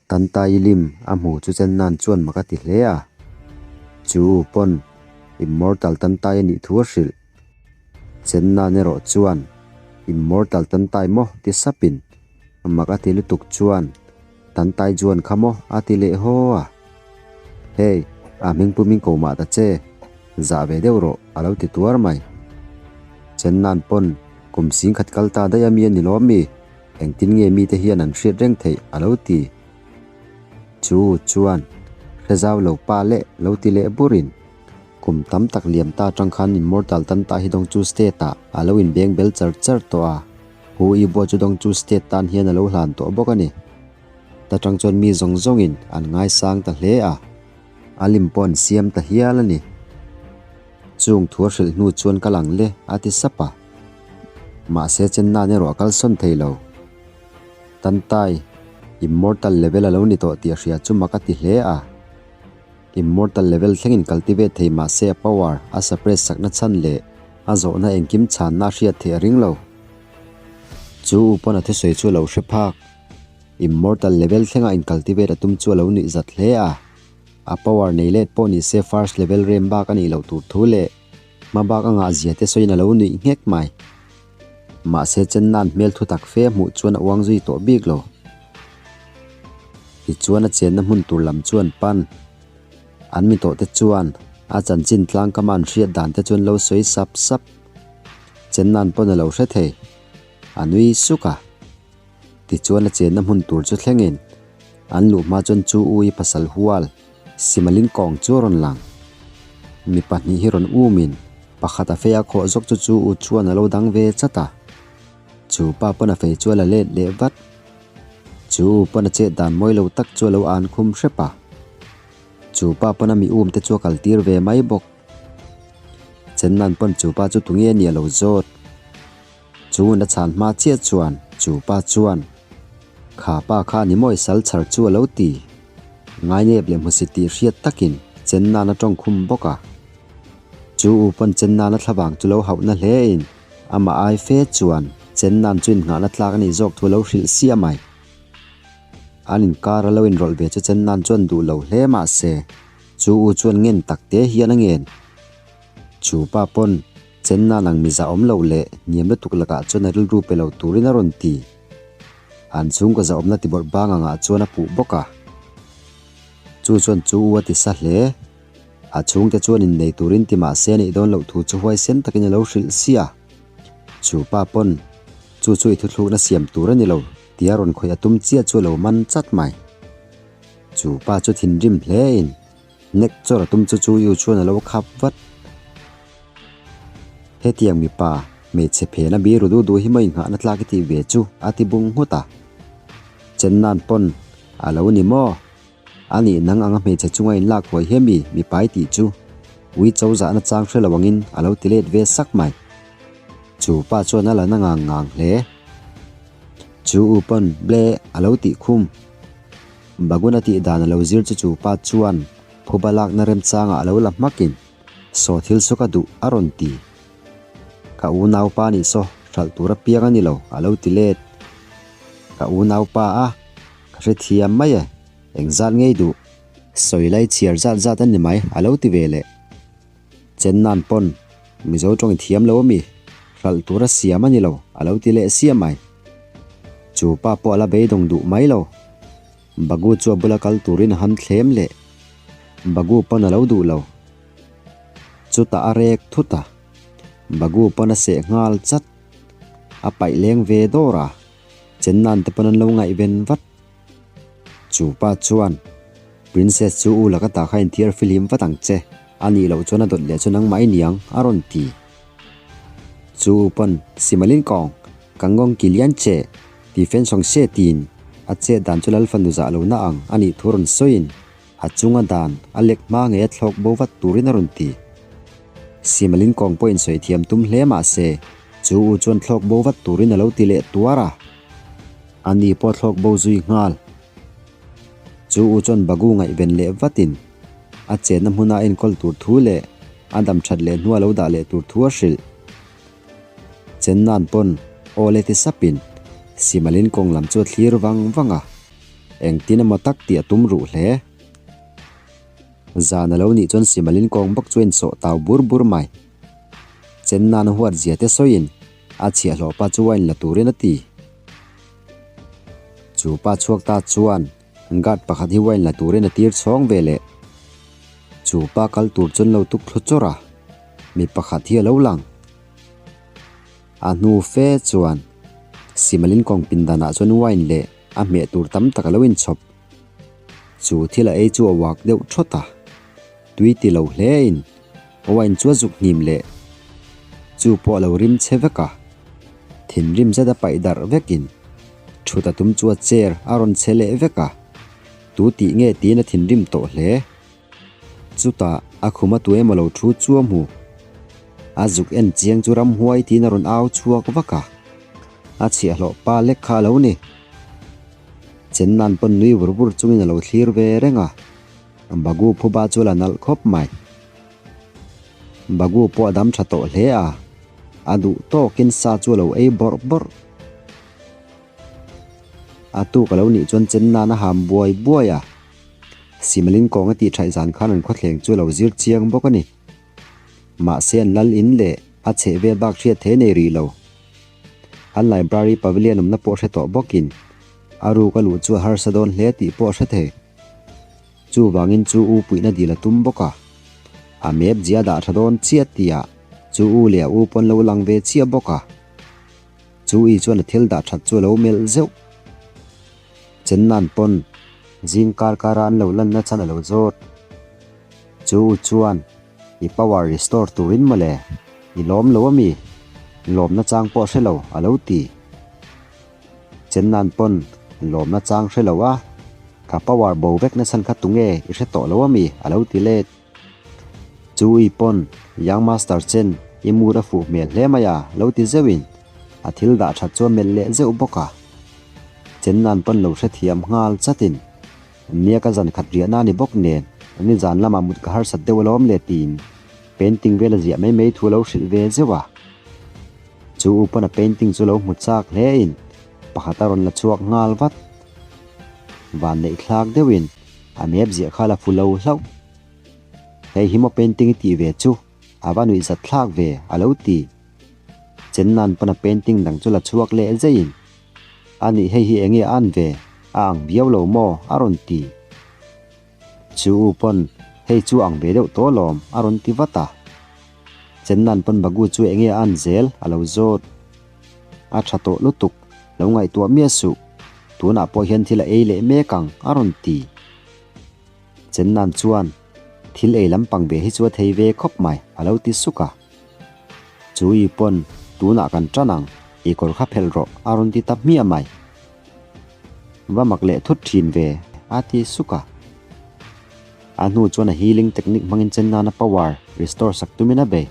Tantai lim a hmu chu Chennan chuan mak a ti hle a. Chu pawn Immortal Tantai a nih thu a hrilh. Chennan erawh chuan Immortal Tantai maw ti sapin mak a ti lutuk chuan Tantai Juan kha maw a ti leh haw a. Hey, a hming pum in ko mah ta che, zah ve deuh rawh a lo ti tuar mai. Chennan pawn kum singkhat kal ta daih a mi a ni lawm mi? Engtin nge mite hian an hriat reng theih a lo ti. Chu chuan hre zau lo pa leh lo ti leh burin kum tam tak liam ta atang khan Immortal tan ta hi Dongchu State ah a lo inbeng bel char char tawh a, Hu Yibo chu Dongchu State tan hian a lo hlan tawh bawk a ni. Ta tang chuan mi zawng zawngin an ngaisang ta hle a, a lim pawh an siam ta hial a ni. Chung thu a hrilh hnu chuan ka lang le a ti sap a. Mahse Chennan erawh a kalsawn thei lo. Tantai, Immortal level a lo ni tawh tih a hria chu mak a ti hle a. Immortal level thlengin cultivate thei mahse a power a suppress sakna chhan leh a zawhna engkim chhanna a hriat theih a ring lo. Chu u pawn a thusawi chu a lo hre phak. Immortal level thlenga in cultivate a tum chu a lo nuih zat hle a. A power nei let pawh ni se first level rem bak a nih loh tur thu leh hma bak a ngah zia te sawiin a lo nuih nghek mai. Mahse Chenna'n hmel thu tak fe hmuh chuan a uang zui tawh bik lo. Tichuan a chenna hmun tur lam chu an pan. An mi tawh te chuan a chanchin tlang kama an hriat dan te chuan lo sawi sap sap. Chenna'n pawn a lo hre thei. A nui suk a. Tichuan a chenna hmun tur chu thlengin an luh hma chuan chu ui pasal hual Simalin kawng chu a rawn lang. Mi pahnih hi rawn umin pakhat a fei a khawh zawk chu chu u chuan a lo dang ve chat a. Chu pa pawn a fei chu a la let leh vat. Chu u pawn a chet dan mawi lo tak chu a lo an khum hrep a. Chu pa pawn a mi um te chu a kal tir ve mai bawk. Chennan pawn chu pa chu tunge a nih a lo zawt. Chu na chhan hma chiah chuan chu pa chuan, Kha pa kha ni mawi sal chhar chu a lo ti. Ngainep leh hmusit tih hriat takin Chennan a tawng khum bawk a. Chu u pawn Chennan a thlavang chu lo hauhna hle in amah ai fe chuan Chennan chu innghahna tlak a nih zawk thu a lo hrilh sia mai. An inkar a lo inrawlh ve chu Chennan chuan duh lo hle mah se chu u chuan ngen tak te hian a ngen. Chu pa pawn Chenna nang mi zah awm loh leh hniam lutuk lakah chuan a rilru pe lo turin a rawn ti. An chhungkaw zahawmna ti bawrh bang angah chuan a puh bawk a. Chu chuan chu u a ti sa hle. A chhungte chuan innei turin ti mahse a neih dawn loh thu chu huaisen takin a lo hrilh sia. Chu pa pawn, Chu chu i thuthlukna siam tur a ni lo, tia rawn khawih a tum chiah chu a lo man chat mai. Chu pa chu thinrim hlein. Nek chawr a tum chu chu yu chuan a lo khap vat. Hetiang mipa, hmeichhe phena biru duh duh hi maw inghahna tlak i tih ve chu a ti bung nghut a. Chennan pawn a lo ni maw? A nih nang anga hmeichhe chunga inlak huai hiam i mipa i tih chu ui cho zahna chang hre lo angin a lo ti let ve sak mai. Chu pa chuan a la na ngang ngang hle. Chu u pawn ble a lo tih khum. Baguna tih dan a lo zir chu chu pa chuan phuba lakna remchangah a lo la hmakin saw thil saw ka duh a rawn ti. Ka unaupa nih saw hralh tur apiang a ni lo a lo ti let. Ka unaupa a, ka hrethiam mai e, engzat ngei duh? Sawi lai chhiar zat zat a ni mai a lo ti ve leh. Chennan pawn Mizo tawng i thiam lo ami? Hralh tur a siam a ni lo a lo ti leh siam mai. Chu pa pawh a la beidawng duh mai lo. Bagu chu a bula kal turin a han thlem leh. Bagu pawn a lo duh lo. Chutah a rek thut a. Bagu pawn a seh nghal chat. A paih leng ve dawr a. Chennan te pawn an lo ngaihven vat. Chu pa chuan, Princess chu u laka ta kha inthiar fihlim vat ang che, a nih loh chuan a dawt leh chu nangmah i niang, a rawn ti. Chu u pawn, Simalin kawng, ka ngawng ki lian che, ti fen sawng se tiin a chet dan chu Lal fanu zah lohna ang a nih thu rawn sawiin a chunga dan a lek hma ngei a thlawk bo vat turin a rawn ti. Simalin kawng pawh insawi thiam tum hle mah se, chu u chuan thlawk bo vat turin a lo ti leh tuar a. A ni pawh thlawk bo zui nghal. Chu u chuan Bagu ngaihven leh vatin a chenna hmuna a enkawl tur thu leh a dam that leh hnua lo dah leh tur thu a hrilh. Chennan pawn aw le ti sapin Simalin kawng lam chu a thlir vang vang a. Engtin emaw tak tih a tum ruh hle. Zan a lo nih chuan Simalin kawng bawk chu a insawh tau bur bur mai. Chennan a huat zia te sawiin a chhiahhlawh pa chu wine la turin a ti. Chu pa chhuak ta chuan guard pakhat hi wine la turin a tir chhawng ve leh. Chu pa kal tur chuan lo tuk thlu chawrh a, mi pakhat hi a lo lang. A hnu fe chuan Simalin kawng pindanah chuan wine leh a hmeh tur tam tak a lo inchhawp. Chu thil a ei chu a uak deuh thawt a, tui ti lo hlein wine chu a zuk hnim leh chu pawh a lo rim che vek a, thinrim zet a paih darh vekin thut a tum chu a chair a rawn che leh vek a, tu tih nge tiin a thinrim tawh hle. Chutah a khum a tu emaw lo thu chu a hmu. A zuk en chiang chu ramhuai tiin a rawn au chhuak vak a, a chhiahhlawh pa lek kha a lo ni. Chennan pawn nui vur vur chungin a lo thlir ve reng a, Bagu phuba chu a la nalh khawp mai. Bagu pawh a dam tha tawh hle a, a duh tawkin sa chu a lo ei bawrh bawrh. A tuk a lo nih chuan Chennan a ham buai buai a, Simalin kawng a tih thaih zan khan an khawthleng chu a lo zir chiang bawk a ni. Mahse an lal in leh a chheh vel bak hriat thei nei rih lo. An library pavilion awmna pawh hre tawh bawkin a ruk a luh chu a harsa dawn hle tih pawh a hre thei. Chuvangin chu u puihna dil a tum bawk a. A map zia dah tha dawn chiah tihah chu u leh a u pawn lo lang ve chiah bawk a. Chu i chuan a thil dah that chu a lo melh zeuh. Chennan pawn zing kar kara an lo lanna chhan a lo zawt. Chu u chuan i power restore turin mawle, i lawm lo ami? Lawmna chang pawh hre lo a lo ti. Chennan pawn lawmna chang hre lo a, ka power bo vek na chhan kha tunge i hre tawh lo ami? a lo ti let. Chu i pawn Young Master Chen i mood a fuh hmel hle mai a lo ti zeuhin a thil dah that chu a melh leh zeuh bawk a. Chennan pawn lo hrethiam nghal chatin Nia ka zan khat riahna a ni bawk nen, ni zan lamah mut ka harsat deuh alawm le tiin painting vel a ziah mai mai thu a lo hrilh ve zeuh a. Chu u pawn a painting chu lo hmu chak hle in pakhat a rawn la chhuak nghal vat. Van neih thlak deuhin a map ziah kha la fu lo hlauh. Hei hi maw painting i tih ve chu a va nuih zat thlak ve a lo ti. Chennan pawn a painting dang chu la chhuak leh zeiin A nih hei hi enge an ve? A ang viau lo maw? A rawn ti. Chu u pawn, Hei chu ang ve deuh tawh alawm, a rawn ti vat a. Chennan pawn Bagu chu enge an zel? A lo zawt. A tha tawh lutuk, lo ngaihtuah miah suh. Tunah pawh hian thil a ei leh mek ang, a rawn ti. Chennan chuan, Thil ei lampang ve hi chu a thei ve khawp mai, a lo ti suk a. Chu i pawn tunah kan tan ang, i kawr kha phelh rawh a rawn ti ta hmiah mai. Va mak leh thut thin ve, a ti suk a. A hnu chuan a healing technique hmangin chen nana power restore sak tumin a bei.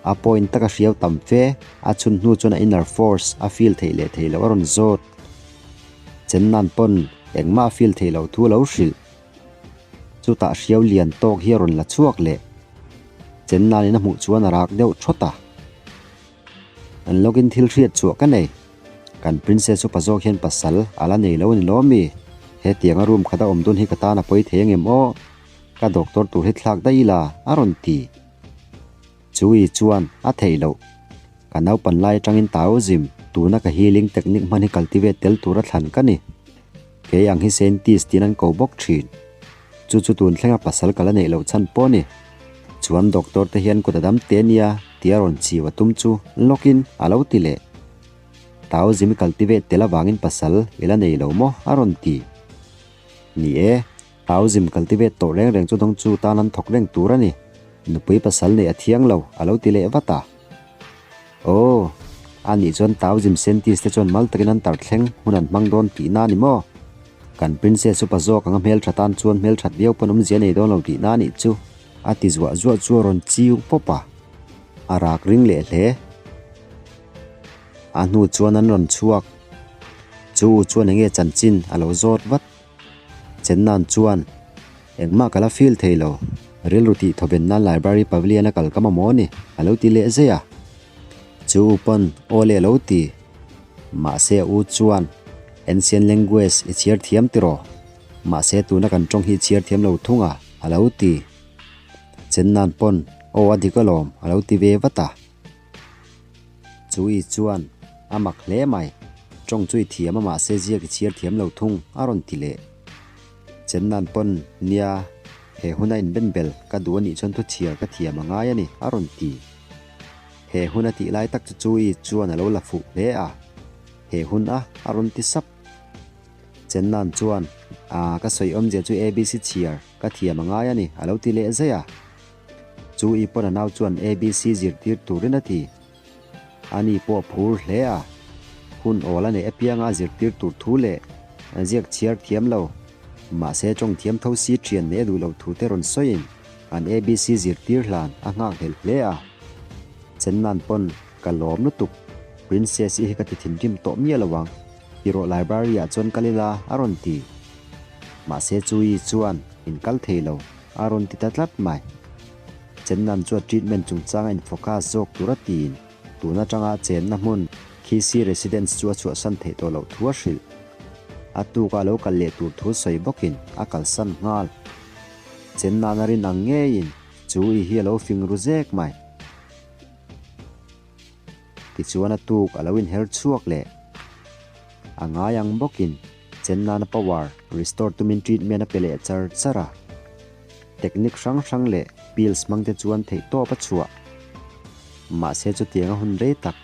A point taka hriau tam fe, a chhun hnu chuan a inner force a feel theih leh theih loh a rawn zawt. Chen nan pawn engmah a feel theih loh thu a lo hrilh. Chutah hriau lian tawk hi a rawn la chhuak leh. Chennanin a hmuh chuan a rak deuh thawt a. An lawkin thil hriat chhuah ka nei. Kan princess upa zawk hian pasal a la nei lo a ni lawm mi? Hetianga room khat a awm dun hi ka tan a pawi thei angem aw? Ka doctor tur hi thlak daih ila a rawn ti. Chui chuan a theih loh. Ka naupan lai atangin Taoism, tuna ka healing technique hman hi cultivate tel tura thlan ka ni. Kei ang hi scientist tiin an ko bawk thin. Chu chu tun thlenga pasal ka la neih loh chhan pawh a ni. Chuan doctor te hian kut a dam te nia tia rawn chiu a tum chu lawkin a lo ti leh. Taoism i cultivate tel avangin pasal i la nei lo maw a rawn ti. Ni e, Taoism cultivate tawh reng reng chu dawng chu tan an thawk reng tur a ni. Nupui pasal neih a thiang lo a lo ti leh vat a. Aw, a nih chuan Taoism scientist te chuan mal takin an tar thleng hun an hmang dawn tihna a ni maw? Kan princess upa zawk anga hmeltha tan chuan hmelthat viau pawn awmzia nei dawn lo tihna a nih chu. A ti zuah zuah chu a rawn chiu pawp a, a rak ring leh hle. A hnu chuan an rawn chhuak. Chu u chuan enge chanchin a lo zawt vat. Chennan chuan, Engmah ka la feel thei lo, rilru tih thawven nan library pavilion a kal ka mamawh a ni, a lo ti leh zai a. Chu u pawn aw leh a lo ti. Mahse a u chuan, Ancient language i chhiar thiam tiraw? Mahse tuna kan tawng hi i chhiar thiam lo thung a, a lo ti. Chennan pawn, Aw a dik alawm, a lo ti ve vat a. Chui chuan, A mak hle mai, tawng chu i thiam a mahse ziak i chhiar thiam lo thung, a rawn ti leh. Chennan pawn, Nia, he huna inbenbel ka duh a nih chuan thu chhiar ka thiam a ngai a ni, a rawn ti. He hun a tih lai tak chu Chui chuan a lo la fuh hle a, He hun a, a rawn ti sap. Chennan chuan, Aa, ka sawi awmzia chu ABC chhiar ka thiam a ngai a ni, a lo ti leh zai a. Chu i pawn a nau chuan ABC zirtir turin a ti. Ani pawh a phur hle a, hun awl a neih apianga a zirtir tur thu leh ziak chhiar thiam lo, mahse tawng thiam tho si thian neih a duh loh thu te rawn sawiin an ABC zirtir hlan a nghakhlelh hle a. Chennan pawn ka lawm lutuk, Princess i hi ka ti thinrim tawh miah lo ang, ti rawh library ah chuan kal ila a rawn ti. Mahse chu i chuan in kal thei lo. A rawn ti ta tlat mai. Chennan chuan treatment chungchanga in-focus zawk tur a tiin tun atanga chenna hmun Khisi Residence chu a chhuahsan theih tawh loh thu a hrilh. A tuka lo kal leh tur thu sawi bawkin a kalsan nghal. Chennan a rin ang ngeiin chu i hi a lo fing ru zek mai. Tichuan a tuk a lo inher chhuak leh. A ngai ang bawkin Chennana power restore tumin treatment a pe leh char char a. Technique hrang hrang leh pills hmang te chuan theihtawp a chhuah. Mahse chutianga hun rei tak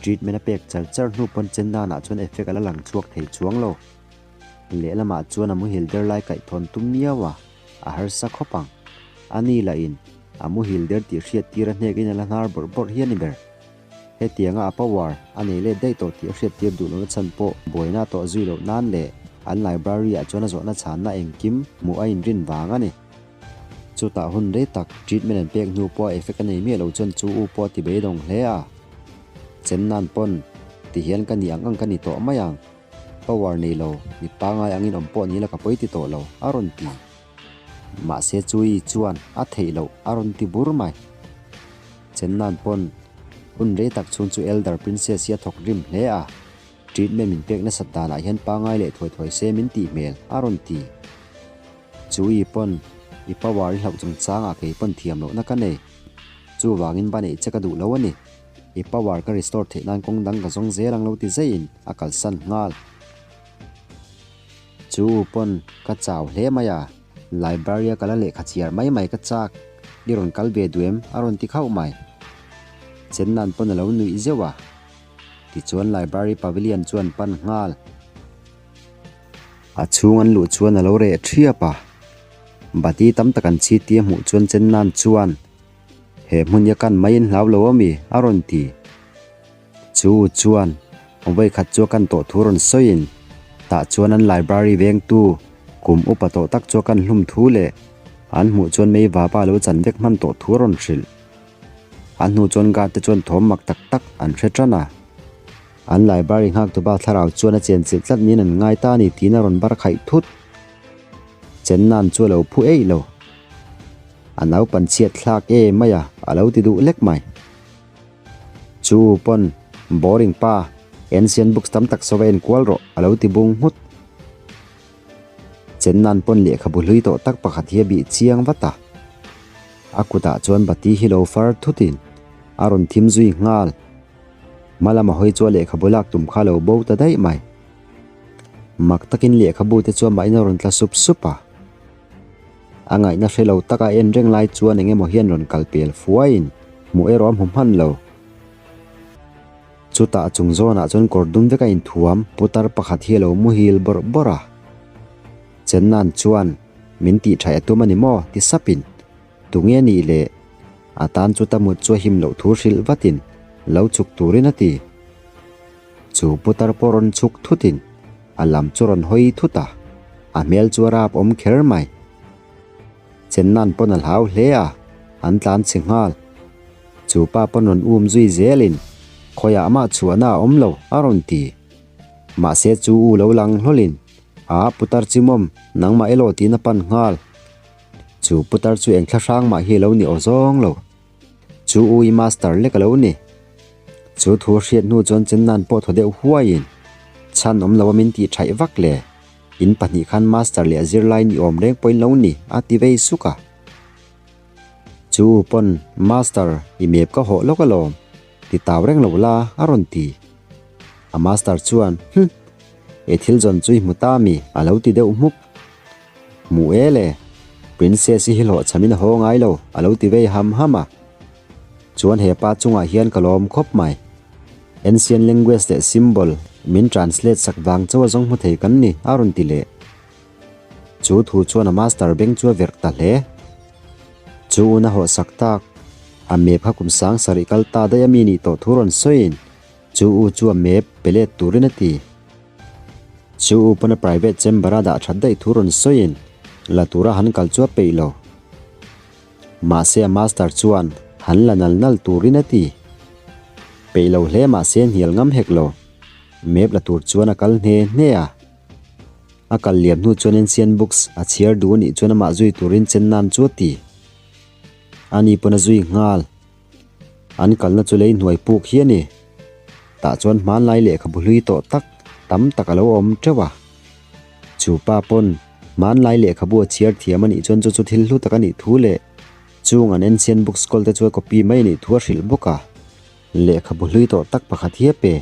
treatment a pek char char hnu pawn Chennana chuan effect a la lang chhuak thei chuang lo. Lehlamah chuan a muhil der lai kaih thawn tum miau a, a harsa khawp ang. A ni lahin a muhil der tih hriat tir a hnekin a la hnar bawrh bawrh hi a ni ber. Hetianga a power a nei let daih tawh tih a hriattir duh lohna chhan pawh buaina tawh zui loh nan leh an library ah chuan a zawhna chhanna engkim hmuh a inrin vang a ni. Chutah hun rei tak treatment an pek hnu pawh a effect a nei miah lo chuan chu u pawh a ti beidawng hle a. Chen nan pawn ti hian ka ni ang ang ka ni tawh mai ang. Power nei lo, mi pangai angin awm pawh ni la ka pawi ti tawh lo, a rawn ti. Mahse Chui chuan a theih loh a rawn ti bur mai. Chennan pawn hun rei tak chhung chu Elder Princess hi a thawk rim hle a, treatment min pek nasat danah hian pangai leh thuai thuai se min tih hmel a rawn ti. Chui pawn i power i hlauh chungchangah kei pawn thiam lohna ka nei. Chuvangin va neih che ka duh lo a ni. I power ka restore theih nan kawng dang ka zawng zel ang lo ti zaiin a kalsan nghal. Chu pawn ka chau hle mai a, library a kala lehkha chhiar mai mai ka chak, i rawn kal ve duh em? a rawn ti khauh mai. Chennan pawn a lo nuih zeuh a, tichuan library pavilion chuan pan nghal. A chhung an luh chuan a lo reh thiap a, bati tam tak an chhi tia hmuh chuan Chennan chuan, He hmun hi a kan maiin hlau lo ami? a rawn ti. Chu chuan vawikhat chu a kan tawh thu rawn sawiin tah chuan an library vengtu kum upa tawh tak chu a kan hlum thu leh an hmuh chuan mei vapa lo chan vek hman tawh thu a rawn hrilh. A hnu chuan guard te chuan thawm mak tak tak an hre tan a. An library nghaktupa thlarau chuan a chenchilh tlat niin an ngai ta a ni tiin a rawn bar khaih thut. Chennan chu a lo phu eih lo. A naupan chhiat thlak em mai a, a lo ti duh lek mai. Chu pawn boring pa, ancient books tam tak saw va en kual rawh a lo ti bung nghut. Chennan pawn lehkhabu hlui tawh tak pakhat hi a bih chiang vat a. A kutah chuan bati hi lo far thutin a rawn thim zui nghal. Hma lama hawi chu a lehkhabu lak tum kha a lo bo ta daih mai. Mak takin lehkhabu te chu amahin a rawn tla sup sup a. A ngaihna hre lo taka en reng lai chuan eng emaw hian rawn kal pel fuaiin hmuh erawh a hmu hman lo. Chutah a chung zawnah chuan kawr dum vek a inthuam putar pakhat hi a lo muhil bawrh bawrh a. Chennan chuan min tih thaih a tum a ni maw? ti sapin tunge nih le? A tan chuta mut chu a him loh thu hrilh vatin lo chhuk turin a ti. Chu putar pawh rawn chhuk thutin a lam chu rawn hawi thut a, a hmel chu a rap awm kher mai. Chennan pawn a hlau hle a, an tlan chhe nghal. Chu pa pawn rawn um zui zelin khawiah mah chhuahna a awm lo a rawn ti. Mahse chu u lo lang hlawlin, A putar chimawm, nangmah elaw tiin a pan nghal. Chu putar chu eng thlahrang mah hi a lo ni aw zawng lo. Chu ui master lek a lo ni. Chu thu a hriat hnu chuan Chennan pawh thaw deuh huaiin Chhan awm lo a min tih thaih vak le. In pahnih khan master leh zirlai ni awm reng pawhin lo ni, a ti vei suk a. Chu u pawn, Master, i mep ka hawh lawk alawm, ti tau reng lo la, a rawn ti. A master chuan, Hm, e thil zawn chu i hmu ta mi, a lo ti deuh hmuk. Hmu e le, Princess-i hi hlawhchhamin a haw ngai lo, a lo ti vei ham ham a. Chuan he pa chungah hian ka lawm khawp mai. Ancient language leh symbol min translate sak vang chauh a zawng hmu thei kan ni, a rawn ti leh. Chu thu chuan a master beng chu a verh ta hle. Chu un a hawh sak tak, a map kha kum sang sarih kal ta daih a mi nih tawh thu rawn sawiin chu u chu a map pe let turin a ti. Chu u pawn a private chamber a dah that daih thu rawn sawiin la tura han kal chu a peih lo. Mahse a master chuan han la nal nal turin a ti. Peih lo hle mahse hnial ngam hek lo. Map la tur chuan a kal hne hne a. A kal liam hnu chuan Ancient Books a chhiar duh anih chuan amah zui turin chen nan chu a ti. Ani pawn a zui nghal. An kalna chu lei hnuai puk hi a ni. Tah chuan hmanlai lehkhabu hlui tawh tak tam tak a lo awm teuh a. Chu pa pawn hmanlai lehkhabu a chhiar thiam anih chuan chu chu thil hlu tak anih thu leh chung an Ancient Books kawl te chu a copy mai anih thu a hrilh bawk a. Lehkhabu hlui tawh tak pakhat hi a pe.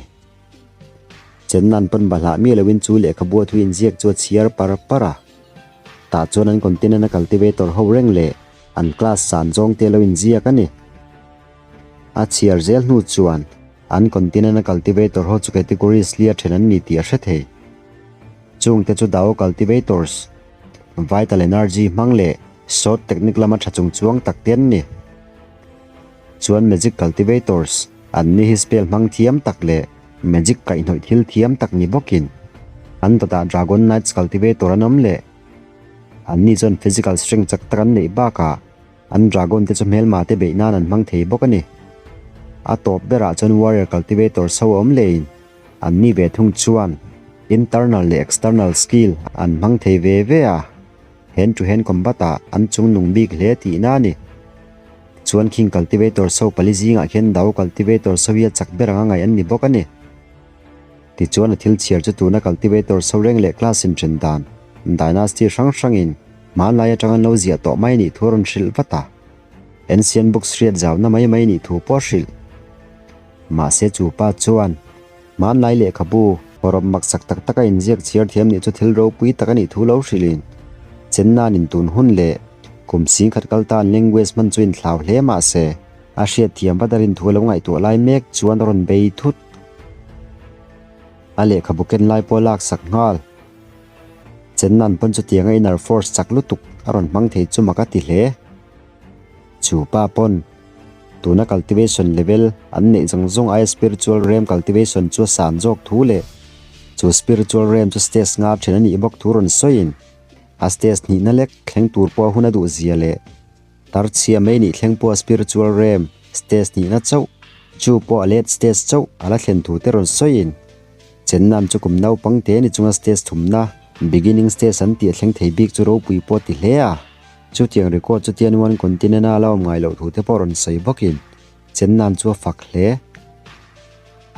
Chennan pawn bahlah miah loin chu lehkhabu a thu inziak chu a chhiar par par a. Tah chuan an continent a cultivator ho reng leh an class san zawng te lo inziak a ni. A chhiar zel hnu chuan an continent a cultivator ho chu categories lia then an ni tih a hre thei. Chungte chu Dao cultivators, vital energy hmang leh sword technique lama tha chung chuang tak te an ni. Chuan magic cultivators an ni hi spell hmang thiam tak leh magic kaihhnawih thil thiam tak ni bawkin an dawtah dragon knights cultivator an awm leh. An ni chuan physical strength chak tak an neih bakah an dragon te chu hmelma te beih nan an hmang thei bawk a ni. A tawp berah chuan warrior cultivators ho a awm lehin an ni ve thung chuan internal leh external skill an hmang thei ve ve a. Hand to hand combat ah an chung nung bik hle tihna a ni. Chuan khing cultivator so pali zingah khian Dao cultivator so hi a chak ber anga ngaih an ni bawk a ni. Tichuan a thil chhiar chu tuna cultivator so reng leh class in then dan dynasty hrang hrangin hmanlai atang an lo ziah tawh mai nih thu a rawn hrilh vat a. Ancient books hriat zauna mai mai nih thu pawh a hrilh. Mahse chu pa chuan Hmanlai lehkhabu hawrawp maksak tak taka inziak chhiar thiam nih chu thil ropui tak a nih thu lo hrilhin Chennain intun hun leh kum singkhat kal tan language hman chu inthlau hle mahse a hriat thiam vat a rin thu a lo ngaihtuah lai mek chuan a rawn bei thut. A lehkhabu ken lai pawh a laksak nghal. Chennain pawn chutianga inner force chak lutuk a rawn hmang thei chu mak a ti hle. Chu pa pawn tuna cultivation level an neih zawng zawng aia spiritual realm cultivation chu a san zawk thu leh chu spiritual realm chu stage nga then a nih bawk thu rawn sawiin a stage hnihna lek thleng tur pawh a hun a duh zia leh tar chhia mai nih thleng pawh a spiritual realm stage hnihna chauh chu pawh a late stage chauh a la thlen thu te rawn sawiin Chennan chu kum naupang te ni chunga stage thumna beginning stage an tih a thleng thei bik chu ropui pawh a ti hle a. Chutiang record chu Tianwan continent a la awm ngai loh thu te pawh rawn sawi bawkin Chennan chu a fak hle.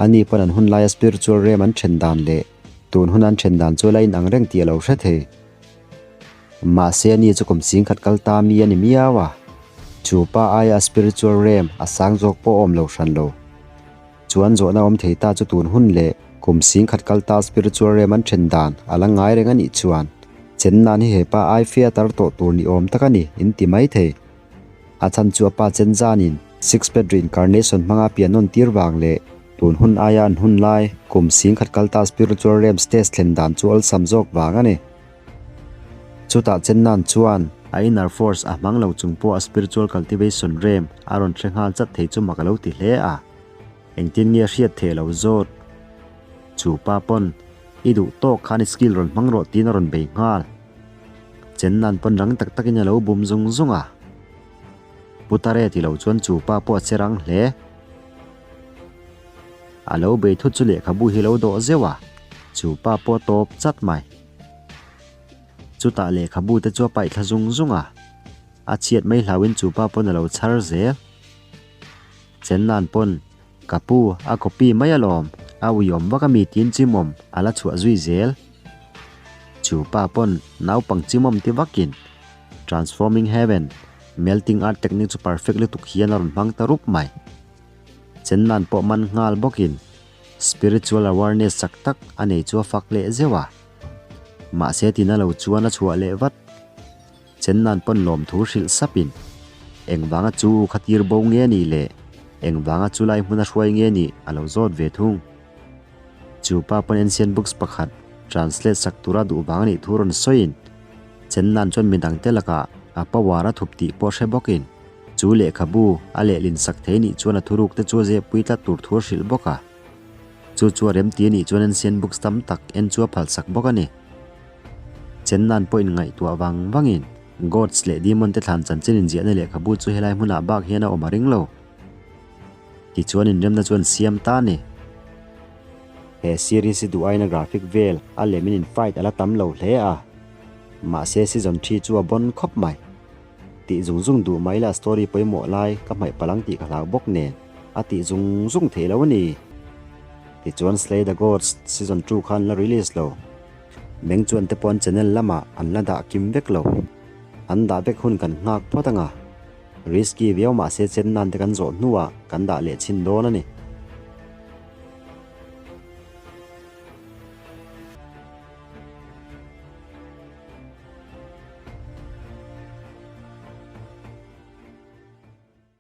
Ani pawn an hun laia spiritual realm an then dan leh tun hun an then dan chu a la inang reng tih a lo hre thei. Mahse ani chu kum singkhat kal ta mi a ni miau a, chu pa aia spiritual realm a sang zawk pawh a awm lo hran lo. Chuan zawhna awm thei ta chu tun hun leh kum singkhat kal ta spiritual realm an then dan a la ngai reng a nih chuan chen nan hi hepa ai fia tar tawh tur ni awm tak a ni in ti mai thei. A chhan chu a pa chen zanin six path reincarnation hmanga pian nawn tir vang leh tun hun aia an hun lai kum singkhat kal ta spiritual realm stage thlen dan chu awlsam zawk vang a ni. Chutah chen nan chuan a inner force a hmang lo chung pawh a spiritual cultivation realm a rawn hre nghal chat thei chu mak a lo ti hle a. Engtin nge hriat theih lo zawt? Chu pa pawn, I duh tawk khan i skill rawn hmang rawh tiin a rawn bei nghal. Chennan pawn rang tak takin a lo bum zung zung a. Putare ti lo chuan chu pa pawh a che rang hle. A lo bei thut chu lehkhabu hi lo dawh zeuh a, chu pa pawh a tawp chat mai. Chutah lehkhabu te chu a paih thla zung zung a, a chhiat mai hlauhin chu pa pawn a lo chhar zel. Chennan pawn, Ka pu, a copy mai alawm, A uiawm vak a mi tiin chimawm a la chhuah zui zel. Chu pa pawn naupang chimawm ti vakin Transforming Heaven, Melting Art technique chu perfect lutuk hian a rawn hmang ta rup mai. Chennan pawh man nghal bawkin spiritual awareness chak tak a nei chu a fak leh zeuh a. Mahse tina lo chuan a chhuah leh vat. Chennan pawn lawmthu hrilh sapin engvanga chu u kha tir bo nge nih leh engvanga chu lai hmun a hruai nge nih a lo zawt ve thung. Chu pa pawn ancient books pakhat translate sak tura duh vang anih thu rawn sawiin Chennan chuan midangte lakah a power a thup tih pawh hre bawkin chu lehkhabu a lehlin sak thei nih chuan a thuruk te chu a zehpui tlat tur thu a hrilh bawk a. Chu chu a remti anih chuan ancient books tam tak en chu a phalsak bawk a ni. Chennan pawh inngaihtuah vang vangin Gods leh Demon te thlan chanchin inziahna lehkhabu chu helai hmunah bak hian a awm a ring lo. Tichuan inremna chu an siam ta a ni. He series hi duh aiin a graphic vel a lemin in fight a la tam lo hle a, mahse season thi chu a bon khawp mai. Tih zung zung duh mai la story pawimawh lai ka hmaih palh ang tih ka hlau bawk nen a tih zung zung theih lo a ni. Tichuan Slay the Gods season 2 kha an la release lo. Meng chuan te pawh an channel lamah an la dah kim vek lo. An dah vek hun kan nghak phawt anga. Risky viau mahse chen nan te kan zawh hnuah kan dah leh chhin dawn a ni.